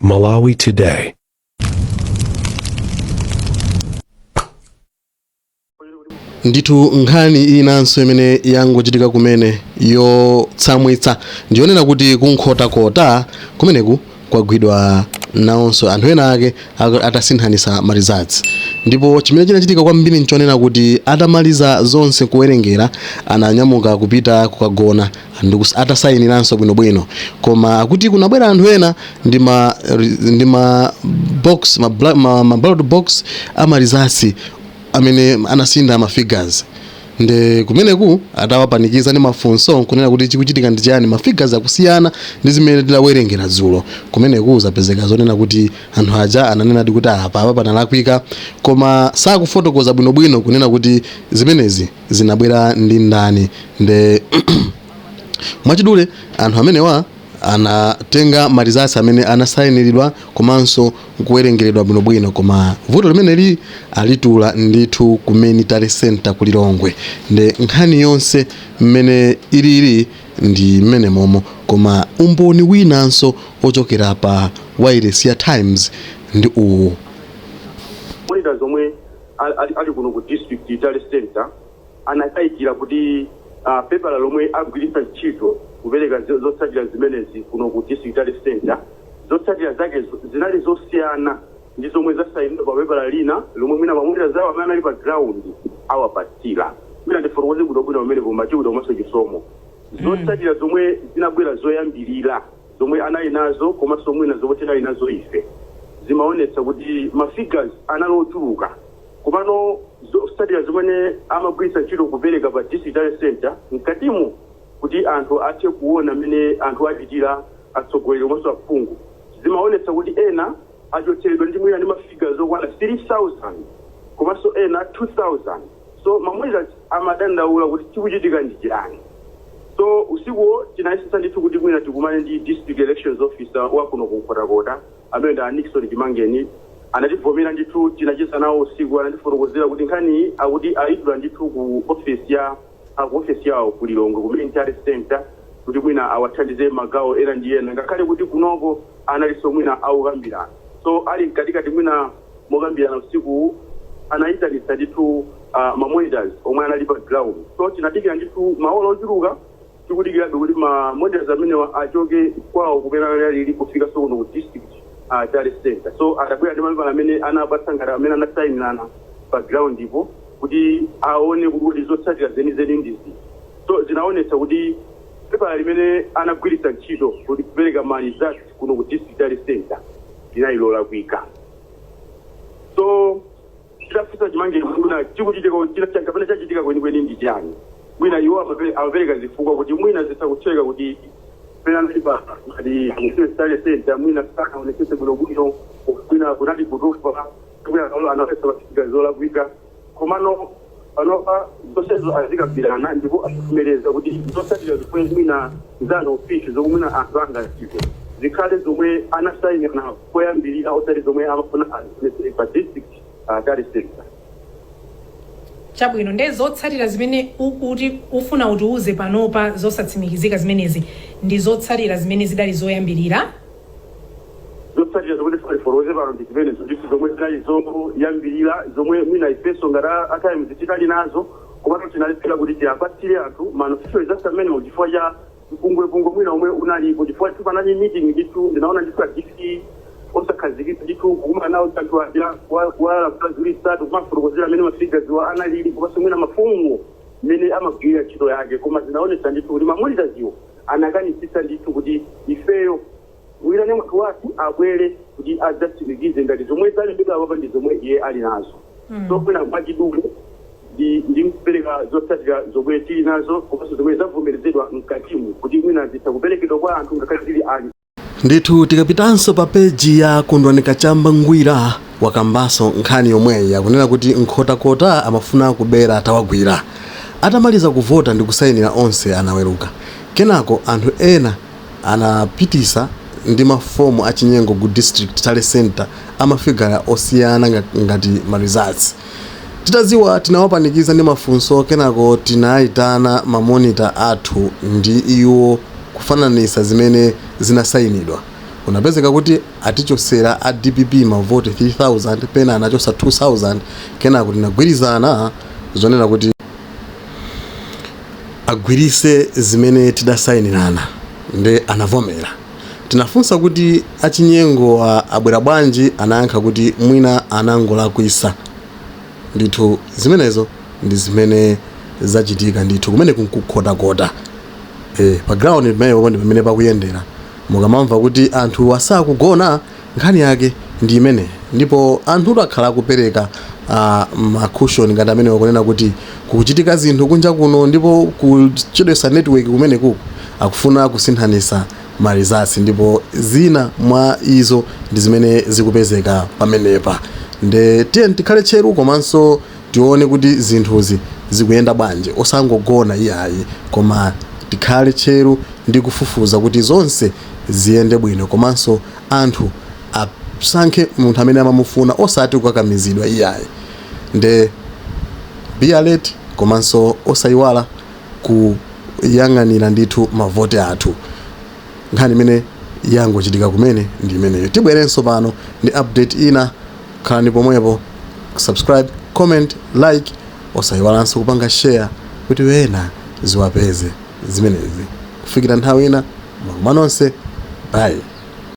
Malawi Today. Ndithu nkhani inanso imene yangochitika kumene yotsamwitsa ndiyonena kuti kuNkhotakota kumeneku kwagwidwa nawonso anthu ena ake atasinthanisa ma results. Ndipo chimene chinachitika kwambiri nchonena kuti atamaliza zonse kuwerengera ananyamuka kupita kukagona atasayiniranso bwinobwino, koma akuti kunabwera anthu ena ndi ma box ma ballot box ama results amene anasintha ma figures. Nde kumeneku atawapanikiza ndi mafunso nkunena kuti chikuchitika ndi chani, ma figures akusiyana ndi zimene tidawerengera dzulo, kumeneku zapezeka zonena kuti anthu aja ananenadi kuti apa apa panalakwika, koma sakufotokoza bwinobwino kunena kuti zimenezi zinabwera ndi ndani. Nde mwachidule anthu amenewa anatenga ma results amene anasayiniridwa komanso nkuwerengeredwa bwinobwino, koma vuto limeneli alitula ndithu ku main tally center ku Lilongwe. Nde nkhani yonse mmene ilili ndi mmene momo, koma umboni winanso ochokera pa wailesi ya Times ndi uwu. Monitors omwe ali kuno ku district tally center anakayikira kuti pepala lomwe agwiritsa ntchito kupereka zotsatira zimenezi kuno ku district tally center, zotsatira zake zinali zosiyana ndi zomwe zasayinidwa pa pepala lina lomwe mwina ma monitors awo amene anali pa ground awapatsira. Mwina ndifotokoze bwinobwino pamenepo, Matilda komanso Chisomo. Zotsatira zomwe zinabwera zoyambirira zomwe anali nazo komanso mwina zomwe tinali nazo ife zimaonetsa kuti ma figures anali ochuluka. Komano zotsatira zimene amagwiritsa ntchito kupereka pa district tally center mkatimu kuti anthu athe kuona mmene anthu achitira, atsogoleri komanso aphungu, zimaonetsa kuti ena achotseredwa ndi mwina ndi ma figures okwana 3000 komanso ena 2000. So ma monitors amadandaula kuti chikuchitika ndi chiyani. So usikuwo tinayesetsa ndithu kuti mwina tikumane ndi district elections officer wa kuno ku Nkhotakota amene ndi a Nixon Chimangeni. Anativomera ndithu, tinacheza nawo usiku, anatifotokozera kuti nkhaniyi akuti ayitula ndithu ku office yawo ku Lilongwe ku main tally center kuti mwina awathandize magawo ena ndi ena, ngakhale kuti kunoko analinso mwina akukambirana. So ali mkatikati mwina mokambirana usiku anayitanitsa ndithu ma monitors omwe anali pa ground. So tinadikira ndithu maola ochuluka tikudikirabe kuti ma monitors amenewa achoke kwawo kumene analili kufikanso kuno ku district tally center. So adabwera ndi mapepala amene anapatsa ngati amene anasayinirana pa ground ipo kuti aone kuti zotsatira zenizeni ndi ziti. So zinaonetsa kuti pepala limene anagwiritsa ntchito kuti kupereka ma results kuno ku district tally center linali lolakwika. So titafunsa Chimangeni kuti mwina chikuchitika china chake kapena chachitika kwenikweni ndi chani, mwina iwo amapereka zifukwa kuti mwina zitha kutheka kuti pena anali pa ngati tally center mwina sanaonetsetse bwinobwino, mwina kunali kutopa, mwina anaonetsa ma figures zolakwika. Komano panopa zonsezo azikambirana ndipo avomereza kuti zotsatira zomwe mwina za unofficial zomwe mwina anthu angadziwe zikhale zomwe anasayinirana koyambirira, osati zomwe amafuna azionetse pa district tally center. Chabwino, nde zotsatira zimene ukuti ufuna utiuze panopa zosatsimikizika zimenezi ndi zotsatira zimene zidali zoyambirira? Zotsatira zomwe ndifuna ndifotokoze pano ndi zimenezo ndithu zomwe zinali zoyambirira zomwe mwina ifenso ngati a Times tinali nazo, komatu tinalephera kuti tiapatsire anthu ma unofficial results amenewo chifukwa cha mpungwepungwe mwina omwe unalipo, chifukwa ndithu panali meeting ndithu, ndinaona ndithu a DC osakhazikitsa ndithu kukumana nawo anthu aja kuwalankhula ziwiri zitatu, kumafotokozera amene ma figures wa analili komanso mwina mafomuwo mmene amagwirira ntchito yake. Koma zinaonetsa ndithu kuti ma monitors iwo anakanitsitsa ndithu kuti ifeyo timuitane munthu wathu abwere kuti adzatsimikize ngati zomwe zalembedwa apapa ndi zomwe iye ali nazo. So mwina mwachidule ndikupereka zotsatira zomwe tili nazo komanso zomwe zavomerezedwa mkatimu kuti mwina zitha kuperekedwa kwa anthu ngakhale zili ali Ndithu tikapitanso pa peji ya Kondwani Kachamba Ngwira, wakambanso nkhani yomweyi, akunena kuti Nkhotakota amafuna kubera tawagwira. Atamaliza kuvota ndi kusayinira onse anaweruka. Kenako anthu ena anapitisa ndi mafomu achinyengo ku district tally center amafigala osiyana ngati ma results. Titadziwa tinawapanikiza ndi mafunso kenako tinayitana ma monitor athu ndi iwo kufananisa zimene zinasayinidwa. Kunapezeka kuti atichosera a DPP mavoti 3000, pena anachosa 2000. Kenako tinagwirizana zonena kuti agwirise zimene tidasayinirana, nde anavomera. Tinafunsa kuti achinyengo abwera bwanji, anayankha kuti mwina anangolakwisa. Ndithu zimenezo ndi zimene zachitika ndithu kumene kunkukhotakota pa ground pamenepo ndi pamene pakuyendera. Mukamamva kuti anthu asakugona, nkhani yake ndi imene. Ndipo anthu akhala akupereka ma caution ngati amene wakunena kuti kukuchitika zinthu kunja kuno, ndipo kuchedwesa network kumene kuku akufuna kusinthanisa ma results, ndipo zina mwa izo ndi zimene zikupezeka pamenepa. Nde tiye tikhale tcheru komanso tione kuti zinthuzi zikuyenda bwanji, osangogona iyayi, koma tikhale tcheru ndi kufufuza kuti zonse ziyende bwino, komanso anthu asankhe munthu amene amamufuna, osati kukakamizidwa iyayi. Nde be alert, komanso osayiwala kuyang'anira ndithu mavoti athu. Nkhani imene yangochitika kumene ndi imeneyo. Tibwerenso pano ndi update ina. Khalani pomwepo, subscribe, comment, like, osayiwalanso kupanga share kuti wena ziwapeze zimenezi. Kufikira nthawi ina, mwakoma nonse, bye.